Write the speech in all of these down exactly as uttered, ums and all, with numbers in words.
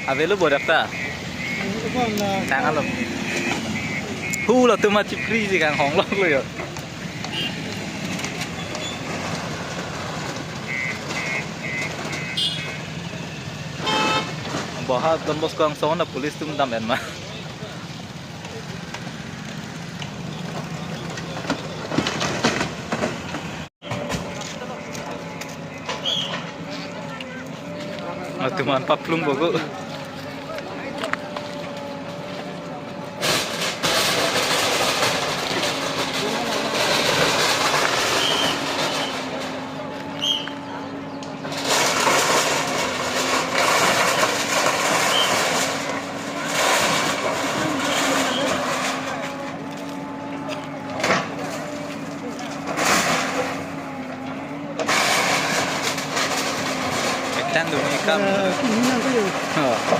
Avelo bodak ta. Tang alo. Hu lo tuma chipri ji kang hong lo lo yo. Boha Don Bosco angsong na police atum dam-en ma. Latum an paplung bogo. Ektan dun ekam. Eh, ini nang kayo. Oh.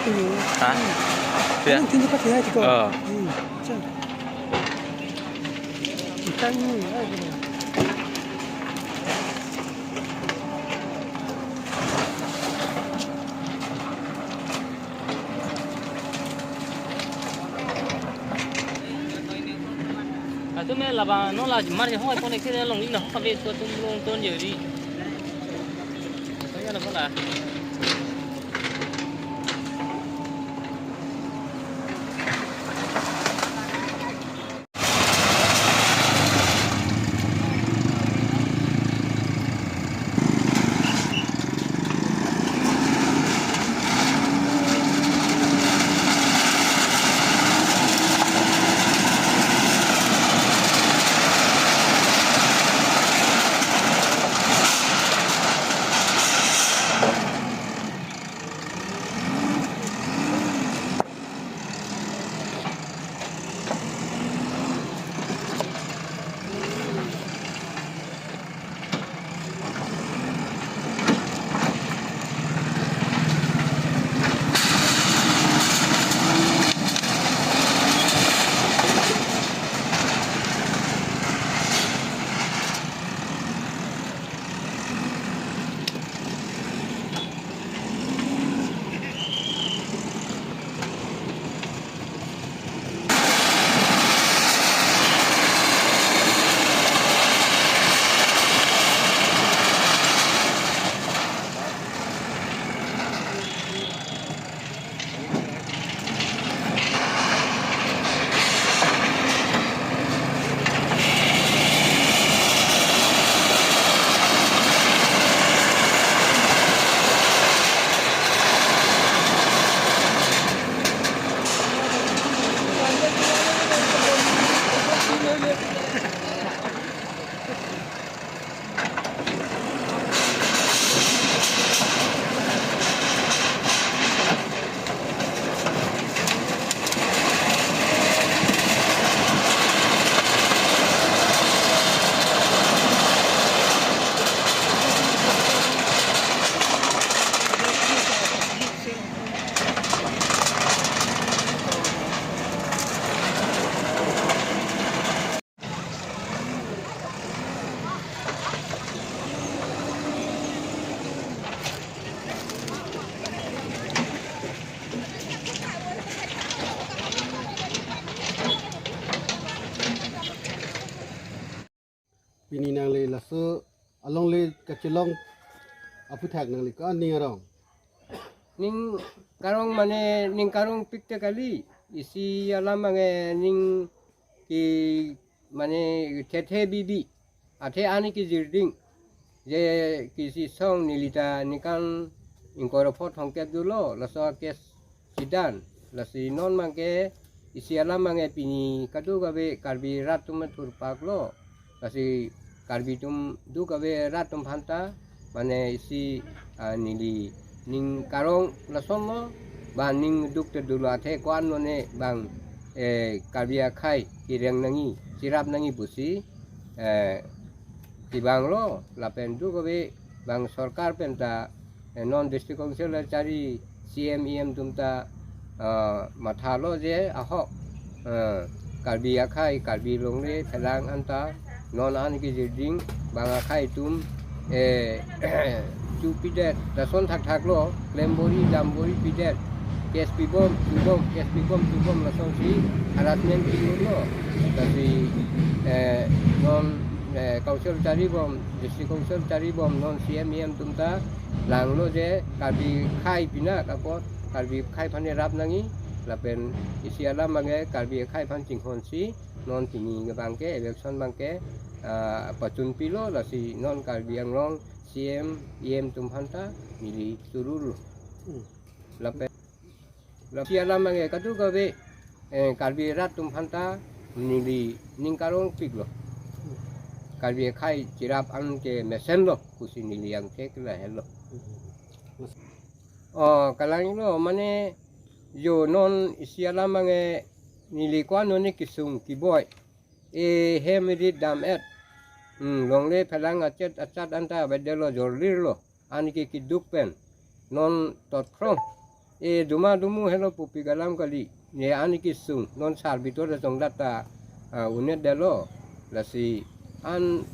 Ha? Ya. Ini tinggi pakai aja kok. Oh. Hmm. Cang. Ikan ini, ah, gitu. Atum me labang non la mar je hoi pon ek sira long ina hoi kave ko tum long ton je ri. Kaya na pon la. Pini nangli laso alongle kachelong aphuthak nangli ko-an ning arong? Ning karong mane ning karong pikte kali, isi alam ange ning ke mane thethe bibi, athe ani ke jirding je kisi song neli ta ningkan ingkoi ra pho thomkep dolo laso case chidan. Lasi non abangke isi alam ange pini kadokave Karbi rat atum thurpak lo. Lasi Karbi atum kadokave rat atum aphanta mane isi, ah, neli ning karong lason lo, ba ning dukte dolo athe ko-an mane bang, eh, Karbi akhei kereng nangji, cherap nangji pusi, eh, kevang lo, lapen kadokave bang sorkar pen ta, eh, non District Council chari C M E M atum ta, ah, matha lo je ahok, eh, Karbi akhei, Karbi longle phelang anta non an ke jirding bang akhei atum, eh, chupidet, lason thakthak lo, klembori, dambori pidet, case pibom, chubom, case pibom, chubom, lasonsi harassment pibom lo. Lasi, eh, non, eh, council charibom, District Council charibom non C M E M atum ta langlo je Karbi akhei pina kapot Karbi akhei aphan rap nangji lapen isi alam ange Karbi akhei aphan chinghonsi non pini abangke eviction abangke, ah, pachun pilo lasi non Karbi Anglong C M E M atum aphanta neli surur lo. Hmm. Lapen Lasi alam ange kadokave, eh, Karbi rat atum aphanta neli ning karong pik lo. Karbi akhei cherap an ke mesen lo, pusi neli angthek lahelo. Oh, kalang lo, mane jo non isi alam ange neli ko-an noni kesung keboi. E hem rit dam-et. Hmm, longle phelang achet achat anta bedelo jorlir lo. Anke keduk pen non totkrong E duma dumu helo pupi galam kali. Ne an kesung non sar bitor jong data, ah, un'edetlo. Lasi an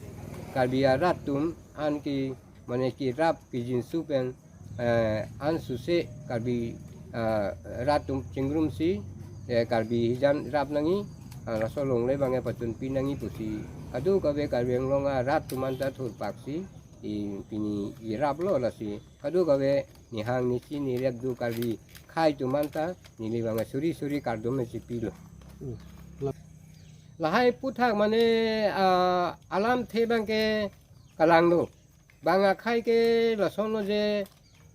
Karbi arat atum an ke mane kerap kejinsu pen, eh, an suse Karbi, ah, rat atum chingrumsi, eh, Karbi hijan rap nangji, ah, laso longle abangke pachunpi nangji pusi kadokave Karbi Anglong arat atum anta thurpaksi, i pini keraplo. Lasi kadokave nihang nichi nirek do Karbi akhei atum anta neli abangke suri suri kardom chepilo. Hmm. La- Lahai aphuthak mane, ah, alamthe abangke kalanglo. Bang akhei ke lasonlo je,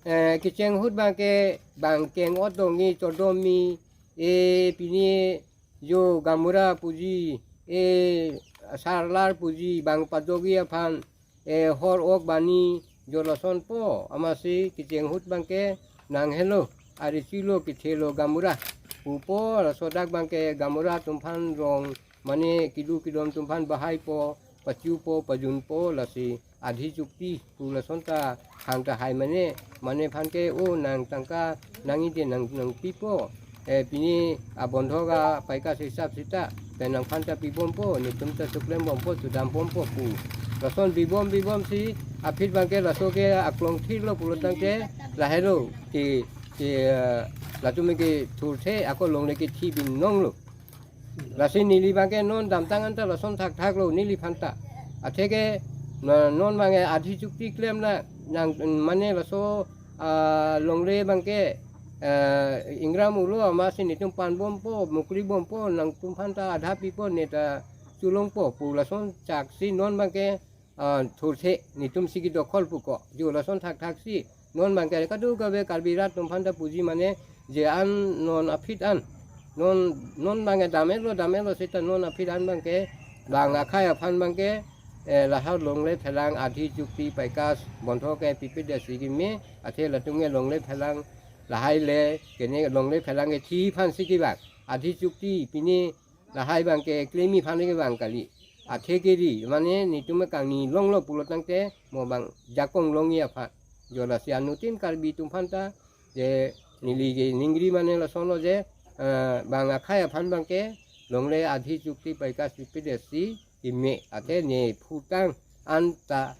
eh, kecheng ahut abangke bang keng-ot dongji, chodom-i, e pini jo gaonbura puji, e sarlar puji, bang padokji aphan, e hor ok bani jo lasonpo, amatsi kecheng ahut abangke nang helo, ari chilo kethelo gaonbura pupo, laso dak abangke gaonbura atum aphan rong mane kelu kelom atum aphan bahaipo, pachupo, pajunpo, lasi adhi chukti pu lason ta hang tahai mane, mane aphan ke o nang tangka nangji te nang, nangpipo. Eh, pini abondhok apaikas hisap seta pen nangphan ta pibompo, netum ta suklem bompo, chudam bompo pu. Lason bibom bibomsi aphi abangke laso ke aklong thirlo pulo tangte lahelo ke, ke, eh, latum ke thurthe ako longle kethi binonglo. Lasi neli abangke non damtang anta lason thakthaklo neliphan ta. Atheke na-, non abangke adhi chukti klem na nang mane laso, ah, longle abangke, eh, ingram ulo amatsi netum panbompo, mukri bompo, nangtum aphan ta adha pipo, ne ta cholongpo pu lason chaksi non abangke, ah, thurthe netumsi kedokhol puko. Jo lason thakthaksi non abangke kadokave Karbi rat atum aphan ta puji mane je an non aphi an. Non, non abangke dam-etlo, dam-etlo seta non aphi an abangke bang akhei aphan abangke, eh, lahai longle phelang adhi chukti paikas bondhok ke pipedetsi keme, athe latum ke longle phelang lahai le kene longle phelang kethi aphansi kevang. Adhi chukti pini lahai abangke klemji aphan kevang kali. Atheke ri, mane netum kangni longlo pulo tangte mo bang jakong longji aphan. Jo lasi anuttin Karbi atum aphan ta je neli keningri mane lasonlo je, eh, bang akhei aphan abangke longle adhi chukti paikas pipedetsi keme, athe ne phutang anta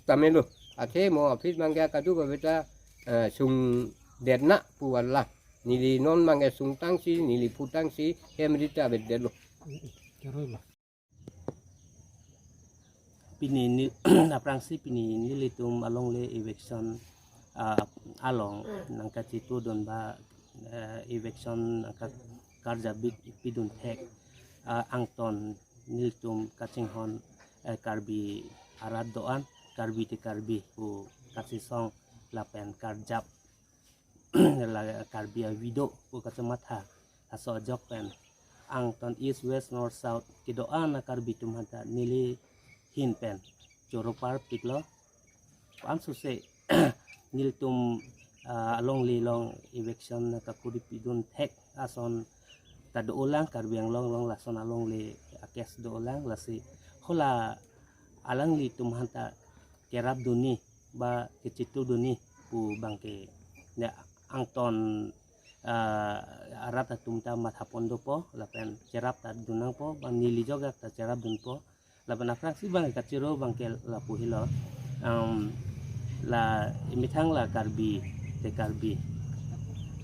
tamelo. Athe mo aphi abangke kadokave ta, eh, sungdetna pu ala. Neli non abangke sungtangsi, neli phutangsi hem ri ta avedetlo. Pini ni, aphrangsi pini nelitum alongle eviction, ah, along nangkachitudun ba, eh, eviction nangkakarjap bi-, pidun thek, ah, angton nelitum kachinghon, eh, Karbi arat do-an, Karbi te Karbi pu kachesong lapen karjap la Karbi avi do pu kachematha laso ajok pen angton East, West, North, South kedo-an a Karbi atum aphanta neli ahin pen choro parpiklo. Ansose nelitum, ah, alongle along eviction nangkakuri pidun thek ason ta do-olang, Karbi Anglong along lason alongle a-case do-olang, lasi hala alanglitum aphanta kerapdunji ba kachitudunji pu abangke ne angton, ah, arat atum ta mathapon dopo lapen cherap ta dun nangpo, ba neli jokjak ta cherapdunpo. Lapen aphrangsi abang kachoro abangke lapu helo, um, la emethang la Karbi te Karbi,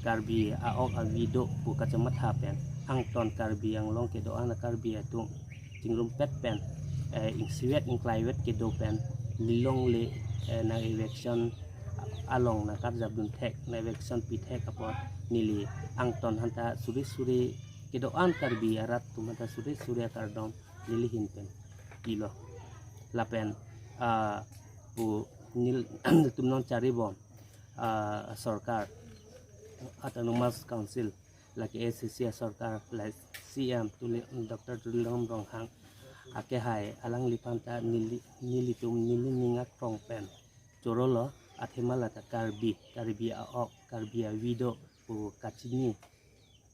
Karbi a-ok avi do pu kachematha pen angton Karbi Anglong kedo-an a Karbi atum chingrumpet pen, eh, ingsivet ingklaivet kedo pen neli longle, eh, nang eviction along nangkarjapdun thek, nang eviction pi thek apot neli angton aphanta suri suri kedo-an Karbi arat atum aphanta suri suri akardom neli ahin pen pilo. Lapen, ah, pu nel-, nelitum non charibom, ah, sorkar, Autonomous Council, lake A C C asorkar, la C M Tuli-, Doctor Tuliram Ronghang akehai alangliphan ta neli, nelitum neli ning akrong pen chorolo, athema la ta Karbi, Karbi a-ok, Karbi avi do pu kachiniji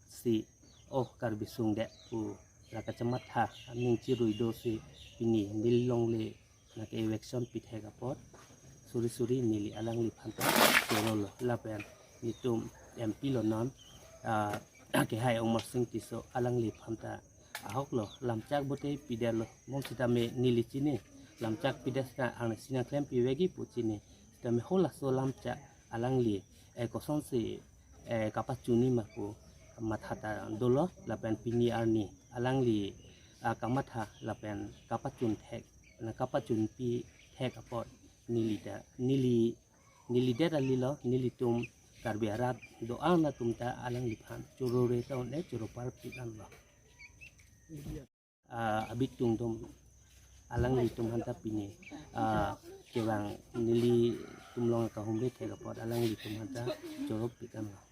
si, oh, Karbi sungdet pu la kachematha aning chirui do si pini neli longle nangke-eviction pi thek apot suri suri neli alangliphan ta chorolo. Lapen nelitum M P lo non, ah, kehai Amarsing Tisso alangliphan ta ahok lo, lamchak bote pidetlo, mom sitame neli chini, lamchak pidet sita arnisi nangklempi vekji pu chini, sitame halaso lamchak alangli, eh, kosonsi, eh, kapachunji ma pu matha ta dolo, lapen pini arni alangli, ah, kamatha lapen kapachun thek, na kapachunpi thek apot neli ta, neli, neli det kali lo, nelitum Karbi arat do-an atum ta alangliphan choro-re ta un-e, choro parpik anlo. Ah, abitung atum alanglitum aphan ta pini, ah, kevang nelitum along kahumri thek apot alanglitum aphan ta choro pik anlo.